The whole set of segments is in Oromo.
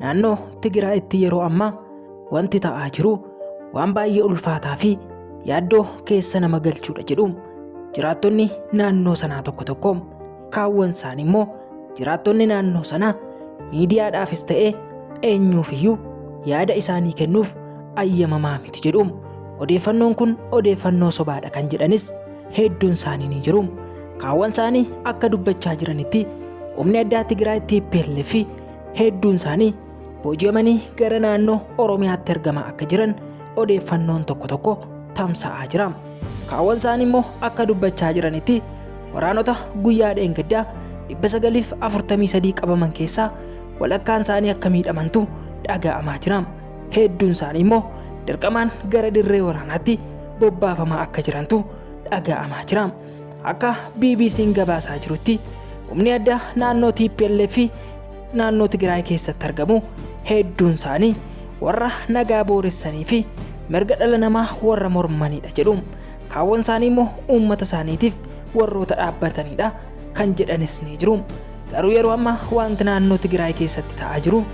Naannoo Tigraayitti yeroo ammaa wanti ta'aa jiru waan baay'ee ulfaataa fi yaaddoo keessa nama galchuudha jedhu jiraattonni naannoo sanaa tokko tokko. Kaawwan isaanii immoo jiraattonni naannoo sanaa miidiyaadhaafis ta'ee eenyuufiyyuu yaada isaanii kennuuf ayyamamaa miti jedhu. Odeeffannoon kun odeeffannoo sobaadha kan jedhanis hedduun isaanii ni jiru. Kaawwan isaanii akka dubbachaa jiranitti humni addaa Tigraay TPLF hedduun isaanii booji'amanii gara naannoo Oromiyaatti ergamaa akka jiran odeeffannoon tokko tokko tamsa'aa jira. Kaawwan isaanii immoo akka dubbachaa jiranitti waraanota guyyaa dheengaddaa 943 qabaman keessaa walakkaan isaanii akka miidhamantu dhaga'amaa jira. Hedduun isaanii immoo dirqamaan gara dirree waraanaatti bobbaafamaa akka jirantu dhaga'amaa jira. Akka BBC'n gabaasaa jirutti humni addaa naannoo TPLF fi naannoo Tigraay keessatti argamu hedduun isaanii warra nagaa booressanii fi mirga dhala namaa warra mormanidha jedhu. Kaawwan isaanii immoo uummata isaaniitiif warroota dhaabbatanidha kan jedhanis ni jiru. Garuu yeroo ammaa wanti naannoo Tigraay keessatti ta'aa jiru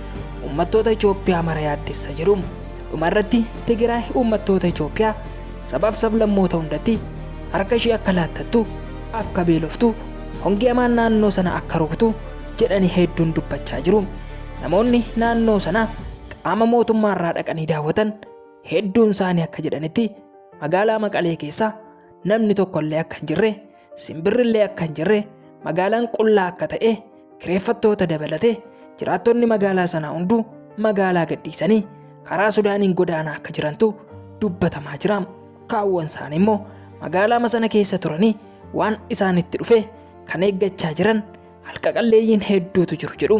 uummattoota Itoophiyaa mara yaaddessa jedhu. Dhuma irratti Tigraay uummattoota Itoophiyaa sabaaf sablammoota hundatti harka ishee akka laattattu, akka beeloftu, hongee hamaan naannoo sana akka rukutu jedhanii hedduun dubbachaa jiru. Namoonni naannoo sana qaama mootummaa irraa dhaqanii daawwatan hedduun isaanii akka jedhanitti magaalaa Maqalee keessa namni tokkollee akka hin jirre, simbirrillee akka hin jirre, magaalaan qullaa akka ta'e, kireeffattoota dabalatee jiraattonni magaalaa sanaa hunduu magaalaa gadhiisanii karaa Sudaaniin godaanaa akka jirantu dubbatamaa jira. Kaawwan isaanii immoo magaalaa sana keessa turanii waan isaanitti dhufe kan eeggachaa jiran halka qalleeyyiin hedduutu jiru jedhu.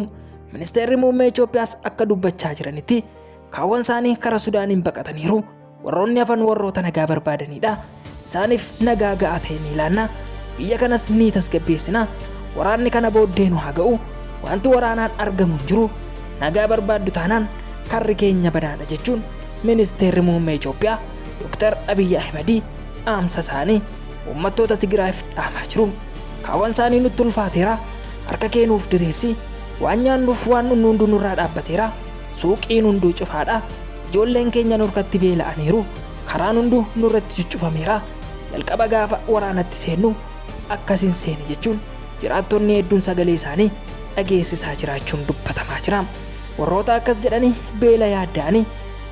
Ministeerri muummee Itoophiyaas akka dubbachaa jiranitti kaawwan isaanii karaa Sudaaniin baqataniiru. Warroonni hafan warroota nagaa barbaadanidha. Isaaniif nagaa ga'aa ta'e ni laanna. Biyya kanas ni tasgabbeessina. Waraanni kana booddee nu haa ga'u. Wanti waraanaan argamu hin jiru. Nagaa barbaaddu taanaan karri keenya banaadha jechuun ministeerri muummee Itoophiyaa Dr. Abiyyi Ahmedii dhaamsa isaanii uummattoota Tigraayiif dhaamaa jiru. Kaawwan isaanii nutti ulfaateera. Harka kee nuuf diriirsi. Waan nyaannuuf waan dhugnu hunduu nurraa dhaabbateera. Suuqiin hunduu cufaadha. Ijoolleen keenya nurkatti beela'aniiru. Karaan hunduu nurratti cuccufameera. Jalqaba gaafa waraanatti seennu akkas hin seene jechuun jiraattonni hedduun sagalee isaanii dhageessisaa jiraachuun dubbatamaa jira. Warroota akkas jedhanii beela yaadda'anii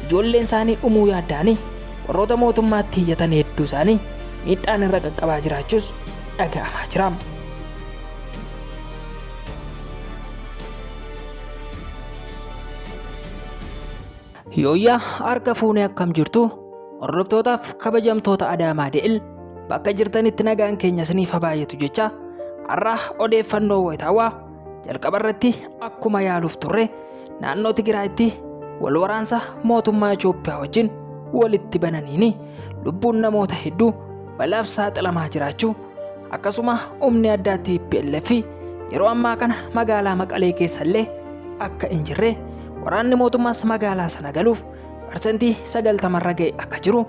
ijoolleen isaanii dhumuu yaadda'anii warroota mootummaatti iyyatan hedduu isaanii miidhaan irra qaqqabaa jiraachuus dhaga'amaa jira. Yooyyaa harka fuunee akkam jirtu hordoftootaaf kabajamtoota Adaamaa De'il bakka jirtanitti nagaan keenya isiniif haa baay'atu jecha har'a odeeffannoo wayitaawaa jalqaba irratti akkuma yaaluuf turre naannoo Tigraayitti wal waraansa mootummaa Itoophiyaa wajjin walitti bananiini lubbuun namoota hedduu balaaf saaxilamaa jiraachuu akkasuma humni addaa TPLF yeroo ammaa kana magaalaa Maqalee keessallee akka hin jirre waraanni mootummaas magaalaa sana galuuf parsantii 90 irra ga'e akka jiru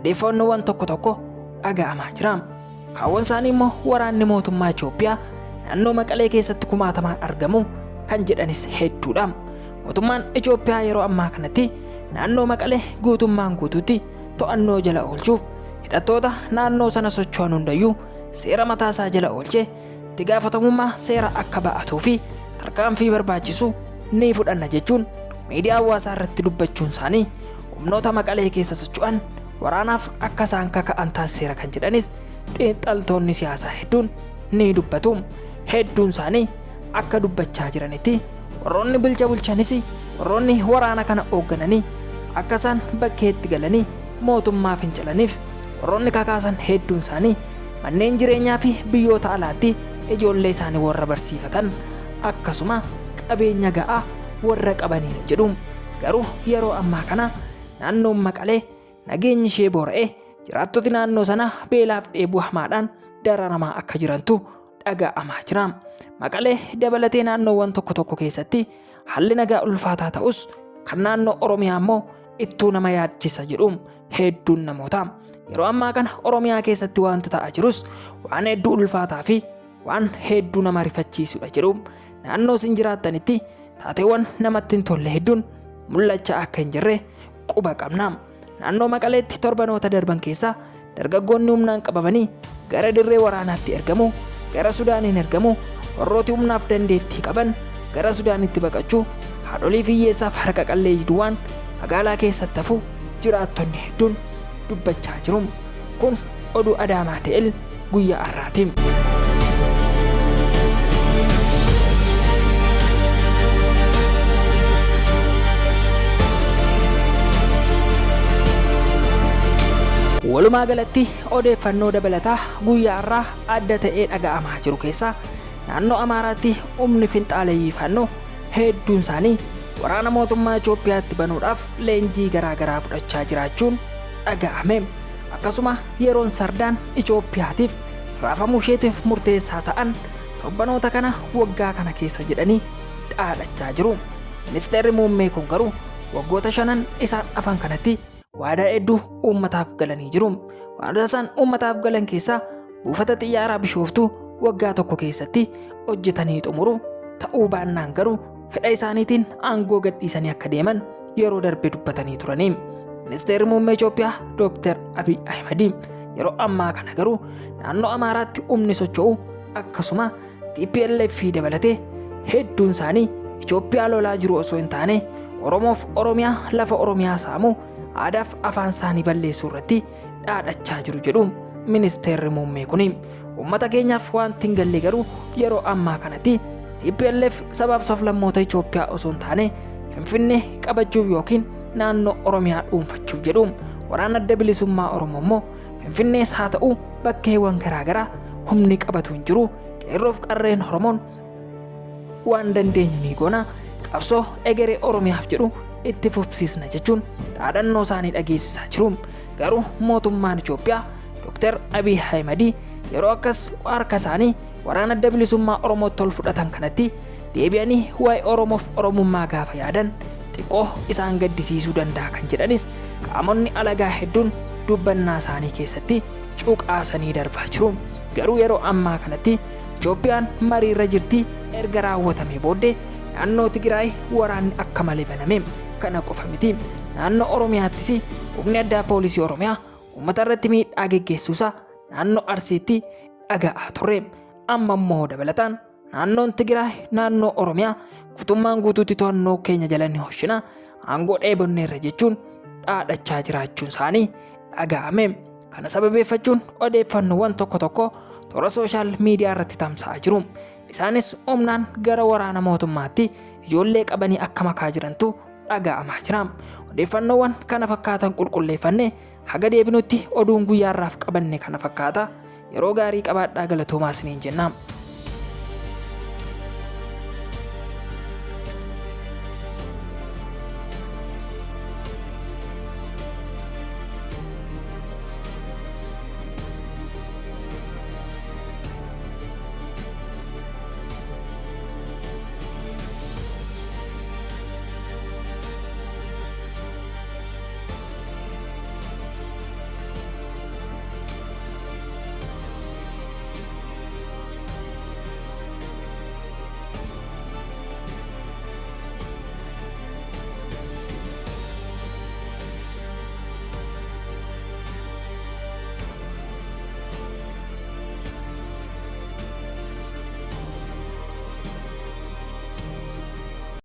odeeffannoowwan tokko tokko dhaga'amaa jira. Kaawwan isaanii immoo waraanni mootummaa Itoophiyaa naannoo Maqalee keessatti kumaatamaan argamu kan jedhanis hedduudha. Mootummaan Itoophiyaa yeroo ammaa kanatti naannoo Maqalee guutummaan guutuutti to'annoo jala oolchuuf hidhattoota naannoo sana socho'an hundayyuu seera mataasaa jala oolchee itti gaafatamummaa seera akka ba'atuu fi tarkaanfii barbaachisu ni fudhanna jechuun miidiyaa hawaasaa irratti dubbachuun isaanii humnoota Maqalee keessa socho'an waraanaaf akka isaan kaka'an taasiseera kan jedhanis xiinxaltoonni siyaasaa hedduun ni dubbatu. Hedduun isaanii akka dubbachaa jiranitti warroonni bulcha bulchanis warroonni waraana kana hooggananii akka isaan bakkeetti galanii mootummaa fincilaniif warroonni kakaasan hedduun isaanii manneen jireenyaa fi biyyoota alaatti ijoollee isaanii warra barsiifatan akkasuma qabeenya ga'aa warra qabaniidha jedhu. Garuu yeroo ammaa kana naannoon Maqalee nageenyi ishee boora'ee jiraattoti naannoo sanaa beelaaf dheebuu hamaadhaan dararamaa akka jirantu dhaga'amaa jira. Maqalee dabalatee naannoowwan tokko tokko keessatti haalli nagaa ulfaataa ta'us kan naannoo Oromiyaa immoo ittuu nama yaachisa jedhu hedduun namoota. Yeroo ammaa kana Oromiyaa keessatti wanti ta'aa jirus waan hedduu ulfaataa fi waan hedduu nama rifachiisudha jedhu. Naannoo isin jiraattanitti taateewwan namatti hin tolle hedduun mul'achaa akka hin jirre quba qabna. Naannoo Maqaleetti torbanoota darban keessa dargaggoonni humnaan qabamanii gara dirree waraanaatti ergamu, gara Sudaaniin ergamu, warrooti humnaaf dandeettii qaban gara Sudaanitti baqachuu, haadholii fi hiyyeessaaf harka qalleeyyii duwwaan magaalaa keessatti hafu jiraattonni hedduun dubbachaa jiru. Kun oduu Adaamaa DL guyyaa har'aati. Walumaa galatti odeeffannoo dabalataa guyyaa har'aa adda ta'ee dhaga'amaa jiru keessaa naannoo Amaaraatti humni finxaaleyyii Faannoo hedduun isaanii waraana mootummaa Itoophiyaatti banuudhaaf leenjii garaa garaa fudhachaa jiraachuun dhaga'ame. Akkasuma yeroon sardaan Itoophiyaatiif raafamuu isheetiif murteessaa ta'an torbanoota kana waggaa kana keessa jedhanii dhaadhachaa jiru. Ministeerri muummee kun garuu waggoota shanan isaan afan kanatti waadaa hedduu uummataaf galanii jiru. Waadaa isaan uummataaf galan keessaa buufata xiyyaaraa Bishooftuu waggaa tokko keessatti hojjetanii xumuru ta'uu baannaan garuu fedha isaaniitiin aangoo gadhiisanii akka deeman yeroo darbe dubbatanii turanii. Ministeerri muummee Itoophiyaa Dr. Abiy Ahimad yeroo ammaa kana garuu naannoo Amaaraatti humni socho'u akkasuma TPLF dabalatee hedduun isaanii Itoophiyaa lolaa jiru osoo hin taane Oromoof Oromiyaa lafa Oromiyaa saamuu aadaaf afaan isaanii balleessuu irratti dhaadhachaa jiru jedhu ministeerri muummee kuni. Uummata keenyaaf wanti hin galle garuu yeroo ammaa kanatti TPLF sabaaf sablammoota Itoophiyaa osoo hin taane Finfinnee qabachuuf yookiin naannoo Oromiyaa dhuunfachuuf jedhu. Waraana adda bilisummaa Oromoo immoo Finfinnees haa ta'u bakkeewwan garaagaraa humni qabatu hin jiru. Qeerroof qarreen Oromoon waan dandeenyu ni goona, qabsoo egeree Oromiyaaf jedhu itti fufsiisna jechuun dhaadhannoo isaanii dhageessisaa jiru. Garuu mootummaan Itoophiyaa Dr. Abiy Ahimad yeroo akkas harka isaanii waraana adda bilisummaa Oromootti ol fudhatan kanatti deebi'anii waa'ee Oromoof Oromummaa gaafa yaadan xiqqoo isaan gaddisiisuu danda'a kan jedhanis qaamonni alagaa hedduun dubbannaa isaanii keessatti cuqaasanii darbaa jiru. Garuu yeroo ammaa kanatti Itoophiyaan mariirra jirti erga raawwatamee booddee naannoo Tigraay waraanni akka malee baname. Kana qofa miti. Naannoo Oromiyaattis humni addaa poolisii Oromiyaa uummata irratti miidhaa geggeessuusaa naannoo Arsiitti dhaga'aa turre. Amma immoo dabalataan naannoon Tigraay naannoo Oromiyaa guutummaan guutuutti to'annoo keenya jala ni hoshina aangoo dheebonneerra jechuun dhaadhachaa jiraachuun isaanii dhaga'ame. Kana sababeeffachuun odeeffannoowwan tokko tokko toora sooshaal miidiyaa irratti tamsa'aa jiru. Isaanis humnaan gara waraana mootummaatti ijoollee qabanii akka makaa jirantu dhaga'amaa jira. Odeeffannoowwan kana fakkaatan qulqulleeffannee haga deebinutti oduun guyyaarraaf qabanne kana fakkaata. Yeroo gaarii qabaadhaa, galatoomaa isiniin jenna.